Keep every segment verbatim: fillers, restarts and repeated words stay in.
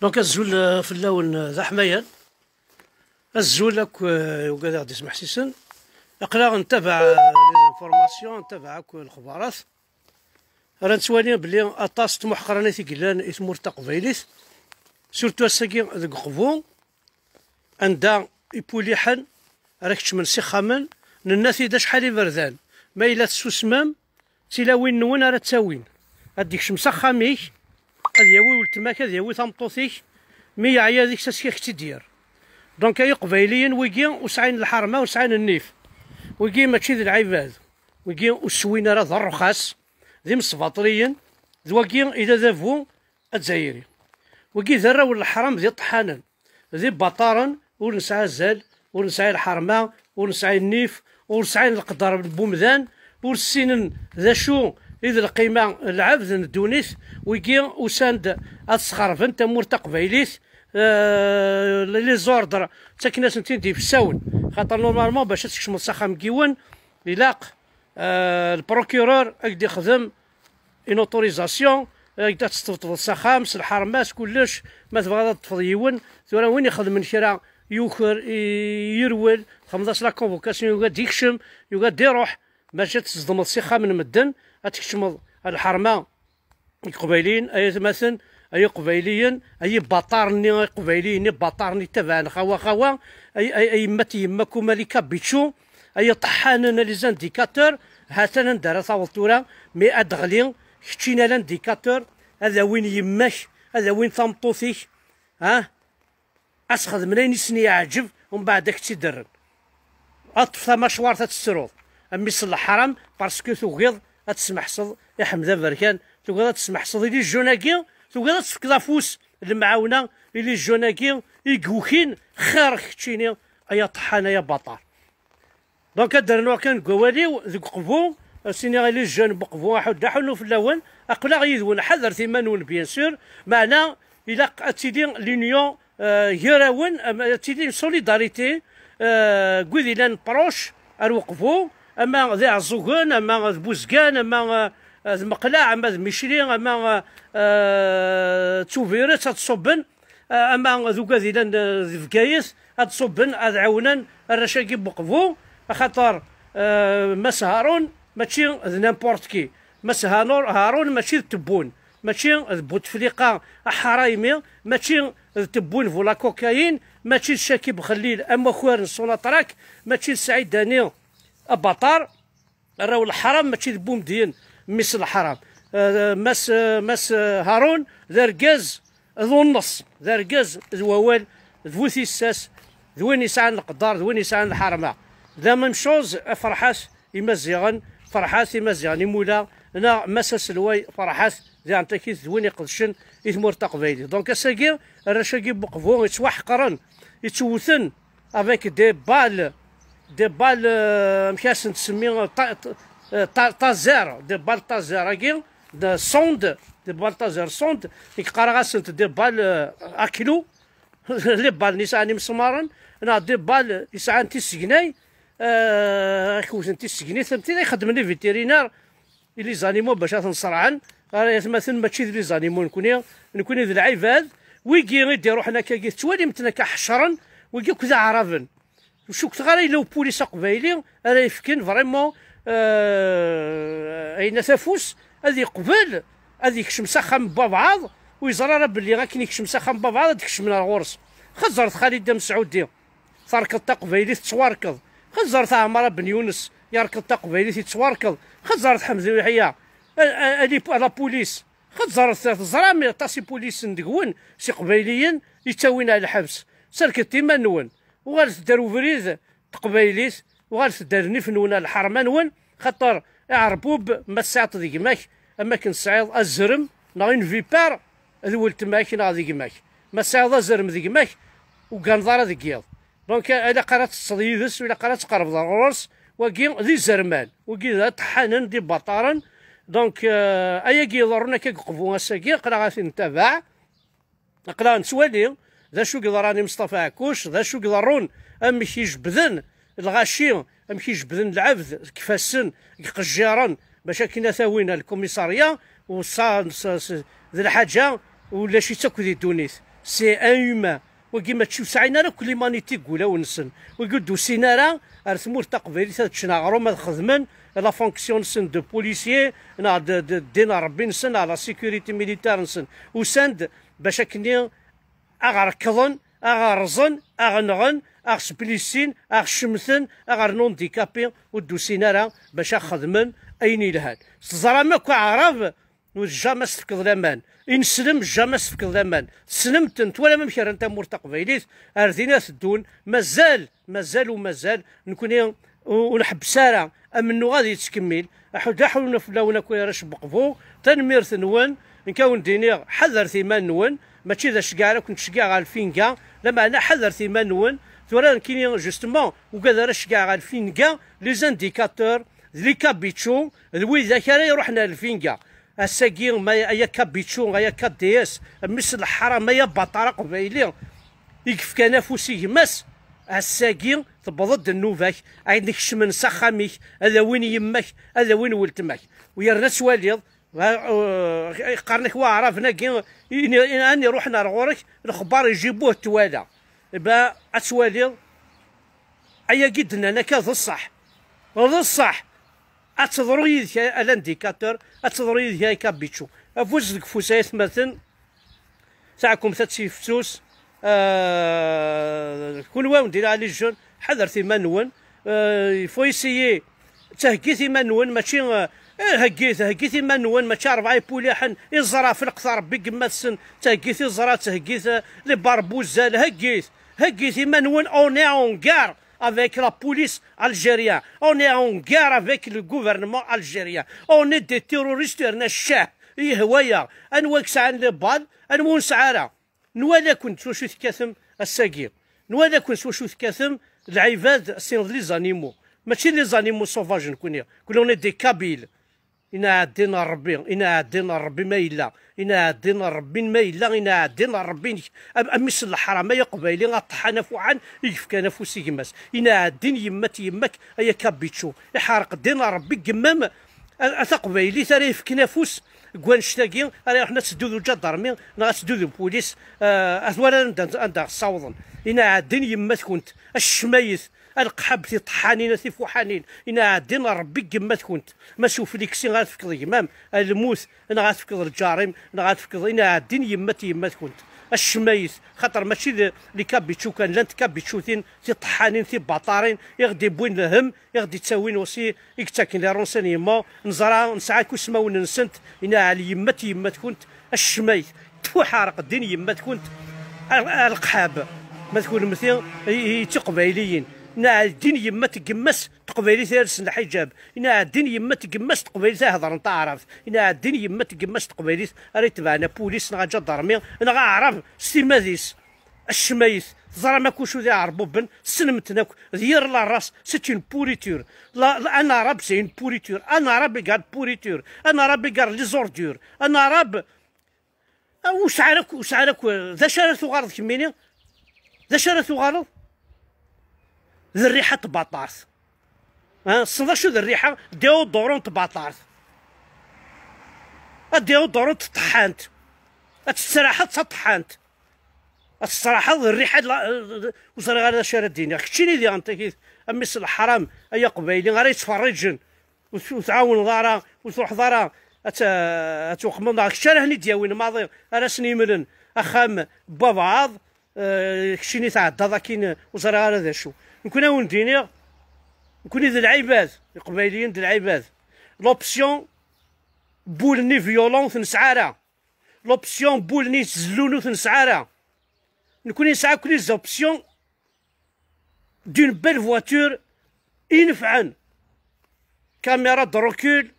Donc, azul, euh, fell-awen, euh, d aḥmayan. Azul akk, euh, ugad aɣ-d-ismeḥsisen. Aql-aɣ ntabaɛ, euh, les informations, ntabaɛ akk lexbarat. Ara nettwali belli aṭas n tmuḥqranit i yellan i tmurt taqbaylit, surtout ass-agi deg Uqbu, anda ipuliḥen ara keččmen s ixxamen, nenna-t-id acḥal iberdan. Ma yella tessusmem, d tilawin-nwen ara ttawin. Ad d-ikcem s axxam-ik, ad yawi weltma-k, ad yawi tameṭṭut-ik, mi yeɛya deg-s askak tt-id-yerr. Donc, ay Iqbayliyen, wigi ur sɛin lḥerma, ur sɛin nnif. Wigi mačči d lɛibad. Wigi ur swin ara d rrxas, d imesbaṭliyen, d wagi i d adabu azzayri. Wigi d arraw n leḥram, d iṭeḥḥanen, d ibaṭaren, ur nesɛi azal, ur nesɛi lḥerma, ur nesɛi nnif, ur sɛin leqder n wemdan, ur ssinen d acu i d lqima n lɛebd n ddunit. Wigi usan-d ad sxerben tamurt taqbaylit, euh, les ordres ttaken-asen-ten-id yifessawen. Xaṭer normalement bac ad tkecmeḍ s axxam n yiwen, ilaq, euh, le procureur ad k-d-ixdem une autorisation, euh, ad tesṭebṭbeḍ s axxam, s lḥerma, s kullec. Ma tebɣiḍ ad teṭṭfeḍ yiwen, tura win ixedmen kra yuker, i-, yerwel, txedmeḍ-as la convocation, yugi ad d-ikcem, yugi ad d-iruḥ, maca ad tzedmeḍ s ixxam n medden, ad tkecmeḍ lḥerma n Iqbayliyen, ay atmaten, ay Iqbayliyen, ay ibaṭaren-nni Iqbayliyen, ibaṭaren ittabaɛen xawa xawa, ay, ay, ay yemma-t yemma-k u Malika Bičču, ay iṭeḥḥanen, a les indicateurs, ha-t-an anda ara taweḍ tura, mi ad d-teɣli, keččini a l'indicateur, ad awin yemma-k, ad awin tameṭṭut-ik, ha? Ad s-xedmen ayen i sen-yeɛǧeb, umbeɛd ad k-tt-id-rren. Ad ṭṭef tamacwart ad tettruḍ. A mmi-s n leḥram, parce que tugiḍ ad tesmeḥseḍ i Ḥmed Aberkan, tugiḍ ad tesmeḥseḍ i les jeunes-agi, tugiḍ ad tefkeḍ afus n lemɛawna i les jeunes-agi i yukin xir keččini, ay aṭeḥḥan, ay abaṭar. Donc, ad d-rnuɣ kan deg wawal-iw, deg Uqbu, ad s-iniɣ i les jeunes n Uqbu, aḥuddu, aḥunnu fell-awen, aql-aɣ yid-wen, ḥadret iman-nwen, bien sûr, meɛna ilaq ad tili l'union, euh, gar-awen, am-, ad tili une solidarité, euh, deg wid illan proche ar Uqbu, ama d Iɛeẓẓugen, ama d Buzgan, ama, euh, d Meqleɛ, ama d Micli, ama, euh, euh, d Tubiret, ad ṣubben, euh, ama d ugad illan, euh, di Bgayet, ad ṣubben, ad ɛawnen arrac-agi n Uqbu, axaṭer, euh, Mass Harun mačči d n'importe qui. Mass Hanur-, Harun mačči d Tebbun, mačči d Butefliqa aḥraymi, mačči d Tebbun bu la cocaïne, mačči d Cakib Xellil amakwar n Sonatrach, mačči d Saɛid Dani abaṭar, arraw n leḥram, mačči d Bumedyen, mmi-s n leḥram. Euh, Mass, euh, Mass, euh, Harun d argaz d unneṣ, d argaz d wawal, d bu tissas, d win yesɛan leqder, d win yesɛan lḥerma. La même chose, Ferḥat Imaziɣen, Ferḥat Imaziɣen Imula, neɣ Mass Aselway Ferḥat di Ɛentakit, d win iqedcen i tmurt taqbaylit. Donc ass-agi, arrac-agi n Uqbu yettwaḥeqren, yettewten avec des balles, des balles, euh, amek ad sent-semmi, euh, ta-, ta-, euh, ta-, taser, des balles taser-agi, de sonde, des balles taser sonde, nekk qqareɣ-asent des balles, euh, à clous, les balles yesɛan imesmaren, neɣ des balles yesɛan tisegnay, euh, ad k-wten tisegnit, am tid ay xeddmen les vétérinaires, i les animaux bac ad ten-ṣerɛen, ara atmaten mačči d les animaux nekni, nekni d lɛibad, wigi i d-iruḥen akkagi, tettwalim-ten akka ḥecren, wigi akk d aɛraben. Ur cukteɣ ara yella upulis aqbayli ara yefken vraiment, euh, ayen at afus, ad yeqbel ad yekcem s axxam n wabɛaḍ, ur yeẓri ara belli akken yekcem s axxam n wabɛaḍ ad d-kecmen ar ɣur-s. Xeẓẓret Xalid Amesɛudi, terkeḍ taqbaylit tettwarkeḍ. Xeẓẓret Ɛmara Ben Yunes, yerkeḍ taqbaylit yettwarkeḍ. Xeẓẓret Ḥmed Uliḥya, a, a, a, la police. Xeẓẓret, teẓram aṭas ipulisen deg-wen s iqbayliyen yettawin ar lḥebs. Serket iman-nwen. Uɣalet-d ar ubrid teqbaylit, uɣalet-d ar nnif-nwen, ar lḥerma-nwen, xaṭer aɛerbub ma tesɛiḍ d gma-k, am akken tesɛiḍ azrem neɣ une vipère d weltma-k neɣ d gma-k. Ma tesɛiḍ azrem d gma-k, ur ganeḍ ara deg yiḍ. Donc, ilaq ara teṭṭseḍ yid-s, ilaq ara tqerrbeḍ ar ɣur-s. Wagi d izerman, wagi d aṭeḥḥanen, d ibaṭaren. Donc, euh, ayagi iḍerrun akka deg Uqbu ass-agi, aql-aɣ ad t-ntabaɛ. Aql-aɣ nettwali d acu i yeḍran i Meṣṭafa Ɛekkuc, d acu i iḍerrun, amek i jebden lɣaci, amek i jebden lɛebd deg ifassen, deg iqejjiren, bac akken ad t-awin ar lkumiṣarya, u sa-, s-, s-, d lḥaǧa ulac-itt akk di ddunit. C'est un humain. Wagi mačči ur sɛin ara akk l'humanité deg wulawen-nsen. Wagi ur d-usin ara ar tmurt taqbaylit ad ččen aɣrum, ad xedmen la fonction-nsen de policier, neɣ d, d, ddin n Ṛebbi-nsen, neɣ la sécurité militaire-nsen. Usan-d bac akkenni a ɣ-rekḍen, a ɣ-rẓen, a ɣ-nɣen, a ɣ-sblissin, a ɣ-cemten, a ɣ-rnun handicapés, ur d-usin ara bac a xedmen ayen yelhan. Teẓram akk aɛrab, ur jamais tefkeḍ laman. Ineslem jamais tefkeḍ laman. Tessnem-ten, twalam amek rran tamurt taqbaylit, ar din ad teddun, mazal, mazal u mazal, nekni ur, ur nḥebbes ara, amennuɣ ad yettkemmil. Aḥu-, d aḥunna fell-awen akk ay arrac n Beqbu, tanemmirt-nwen, nekk a wen-d-iniɣ, ḥadret iman-nwen, mačči d aceggeɛ ara ken-tceggeɛ ɣer lfinga, lameɛna ḥadret iman-nwen, tura nekkini, justement, ugad ara ceggeɛ ɣer lfinga, les indicateurs, d les cabichons, d widak ara iruḥen ar lfinga. Ass-agi, ma, ay a Kabichu, ay a K D S, a mmi-s n leḥram, ay a baṭar aqbayli, i yefkan afus i gma-s, ass-agi tewweḍ-d nnuba-k, ayen ikecmen s axxam-ik, ad awin yemma-k, ad awin weltma-k. U yerna ad twaliḍ, uh, qqaren-ak waɛraben-agi, i, i, i, ayen iruḥen ar ɣur-k, lexbar ijibuh twala. Ba, ad twaliḍ, ayagi d-nnan akka d ṣṣeḥ. D ṣṣeḥ. Ad teḍru yid-k a, a l'indicateur, ad teḍru yid-k a Kabichu. Afus deg ufus ay atmaten, taɛkumt ad tifsus, euh, kunwi a wen-d-iniɣ les jeunes, ḥadret iman-nwen, euh, il faut essayer, theggit iman-nwen, mačči, euh, eh, heggit, heggit iman-nwen, mačči rebɛa ipuliḥen, iẓra f lqeḍ Rebbi n yemma-tsen, theggit iẓra, theggit, euh, les barbouzzes, heggit, heggit iman-nwen, on est en guerre avec la police algérienne, on est en guerre avec le gouvernement algérien, on est des terroristes, yerna ccah, yehwa-yaɣ, anwa i yesɛan les balles, anwa ur nesɛi ara. Nwala-ken s wacu tekkatem ass-agi. Nwala-ken s wacu tekkatem lɛibad, sin d les animaux. Mačči d les animaux sauvages nekkni. Nekkni on est des Kabyles. Inaɛdin n Ṛebbi, inaɛdin n Ṛebbi ma yella. Inaɛdin n Ṛebbi ma yella, inaɛdin n Ṛebbi-inek. A, a mmi-s n leḥram, ay aqbayli, aṭeḥḥan afuḥan, i yefkan afus i gma-s. Inaɛdin yemma-t yemma-k, ay a Kabichu. Iḥerq ddin n Ṛebbi deg yemma-m. A, a taqbaylit ara yefken afus deg wannect-agi, ara iruḥen ad teddu d uǧadarmi, neɣ ad teddu d upulis, eh, at wara anda, anda ɣ-ssawḍen. Inaɛdin yemma-tkent, a ccmayet, a leqḥab tiṭeḥḥanin, a tifuḥanin, inaɛdin Ṛebbi deg yemma-tkent. Ma s ufliksi ara tefkeḍ gma-m, a lmut, neɣ ara tefkeḍ lǧarim, neɣ ara tefkeḍ, inaɛdin yemma-t yemma-tkent. A ccmayet, xaṭer mačči d les Kabichu kan, llant Kabichutin, tiṭeḥḥanin, tibaṭarin, i ɣ-d-iwwin lhemm, i ɣ-d-ittawin aussi, i yettaken les renseignements, neẓra, nesɛa akk ismawen-nsent, inaɛel yemma-t yemma-tkent, a ccmayt, tfuḥ areq ddin yemma-tkent, a, a leqḥab, ma d kunemti, i, i, i tiqbayliyin, inaɛel ddin yemma-t deg yemma-s, teqbaylit ay yelsen lḥiǧab, inaɛel ddin yemma-t deg yemma-s, teqbaylit ay hedren taɛrabt, inaɛel ddin yemma-t deg yemma-s, teqbaylit ara itebɛen apulis neɣ aǧadarmi neɣ aɛrab s timad-is. A ccmayt, teẓram akk ucu d iɛerbuben, tessnem-ten akk, d yir la race, c'est une pourriture. La, la, un arabe, c'est une pourriture. Un arabe égale pourriture. Un arabe égale les ordures. Un arabe, ah, ur sɛan akk, ur sɛan akk, d acu ara tuɣaleḍ kemmini? D acu ara tuɣaleḍ? D rriḥa n tbaṭart. Ha, tessneḍ acu d rriḥa? Déodorant n tbaṭart. A déodorant n tṭeḥḥant. Ad tettraḥeḍ d taṭeḥḥant. Ad testraḥeḍ rriḥa la, ur ẓriɣ ara d acu ara d-iniɣ. Keččini diɣen takit, a mmi-s n leḥram, ay aqbayli, ara yettferriǧen, ur t-, ur tɛawneḍ ara, ur truḥeḍ ara ad t-, ad twqmeḍ, neɣ kečč ara ten-id-yawin maḍi, ara sen-yemlen axxam n wabɛaḍ, eh, keččini tɛeddaḍ akkin, ur ẓriɣ ara d acu. Nekkni a wen-d-iniɣ, nekkni d lɛibad, iqbayliyen d lɛibad. L'option n wul-nni violent ur t-nesɛi ara. L'option n wul-nni yettezlun ur t-nesɛi ara. Nekkni nesɛa akk les options d'une belle voiture inefɛen. Caméra de recul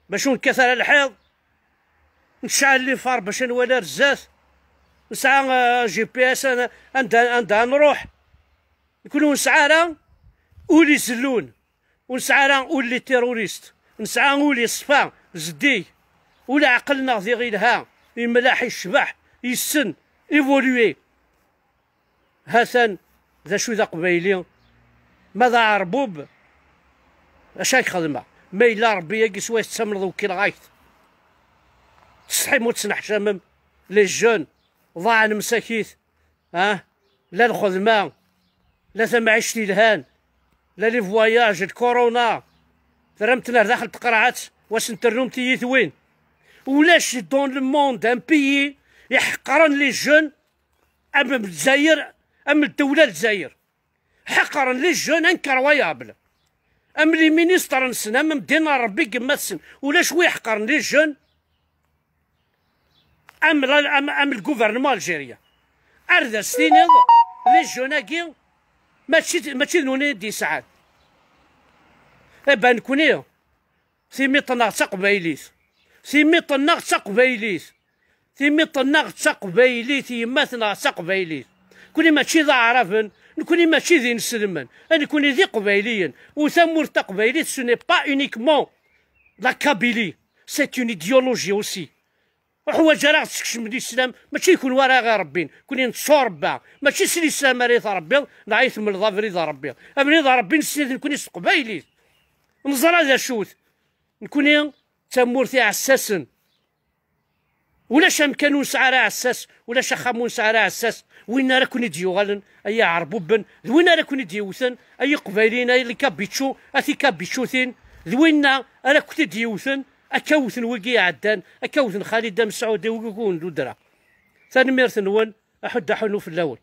bac ur nekkat ara lḥiḍ. Necɛel les phares bac ad nwali ar zdat. Nesɛa, euh, G P S, an-, anda, anda ad nruḥ. Nekkni ur nesɛi ara ul izellun. Ur nesɛi ara ul les terroristes. Nesɛa ul yeṣfa, zeddig. Ul aɛqel-nneɣ diɣ yelha, yemlaḥ, yecbeḥ, yessen, évolué. Ha-t-an d acu d aqbayli. Ma d aɛerbub, acu ad k-xedmeɣ? Ma yella Ṛebbi-agi s wayes tettamneḍ, wekkileɣ-ak-t. Tsetḥim ur tettneḥcamem, les jeunes. ḍaɛen msakit, ah, la lxedma, la tamɛict yelhan, la les voyages, lkuruna, terram-ten ar daxel n tqerɛet, wa sen-ternum tiyitwin. Ulac dans le monde un pays iḥeqren les jeunes am Lezzayer, am ddewla Lezzayer. Ḥeqren les jeunes incroyable. Am les ministres-nsen, am Mdina Rebbi n yemma-tsen. Ulac wi ḥeqren les jeunes am, la- am, am le gouvernement algérien. Ar d as-tiniḍ, les jeunes-agi mačči, mačči d nuni i d-yesɛan. Eh ben, nekni, timiṭ-nneɣ d taqbaylit. Timiṭ-nneɣ d taqbaylit. Timiṭ-nneɣ d taqbaylit, yemma-tneɣ d taqbaylit. Nekni mačči d aɛraben, nekni mačči d ineslmen, nekni d iqbayliyen. U tamurt taqbaylit, ce n'est pas uniquement la Kabylie, c'est une idéologie aussi. Ur ḥwaǧ ara ad ɣ-tsekcem lislam, mačči d kunwi ara ɣ-irebbin, nekni nettwarebba, mačči s lislam ara i tṛebbiḍ, neɣ i tmleḍ abrid a Rebbi. Abrid a Rebbi nessen-it nekni s teqbaylit. Neẓra d acu-t. Nekni d tamurt iɛessasen. Ulac amkan ur nesɛi ara aɛessas, ulac axxam ur nesɛi ara aɛessas. Win ara ken-id-yuɣalen, ay iɛerbuben, d win ara ken-id-yewten, ay iqbayliyen, ay lkabičču, a tikabiččutin, d winna ara kent-id-yewten, akka wten wigi iɛeddan, akka wten Xalida Mesɛudi, wigi ur nduddra. Tanemmirt-nwen, aḥuddu aḥunnu fell-awen.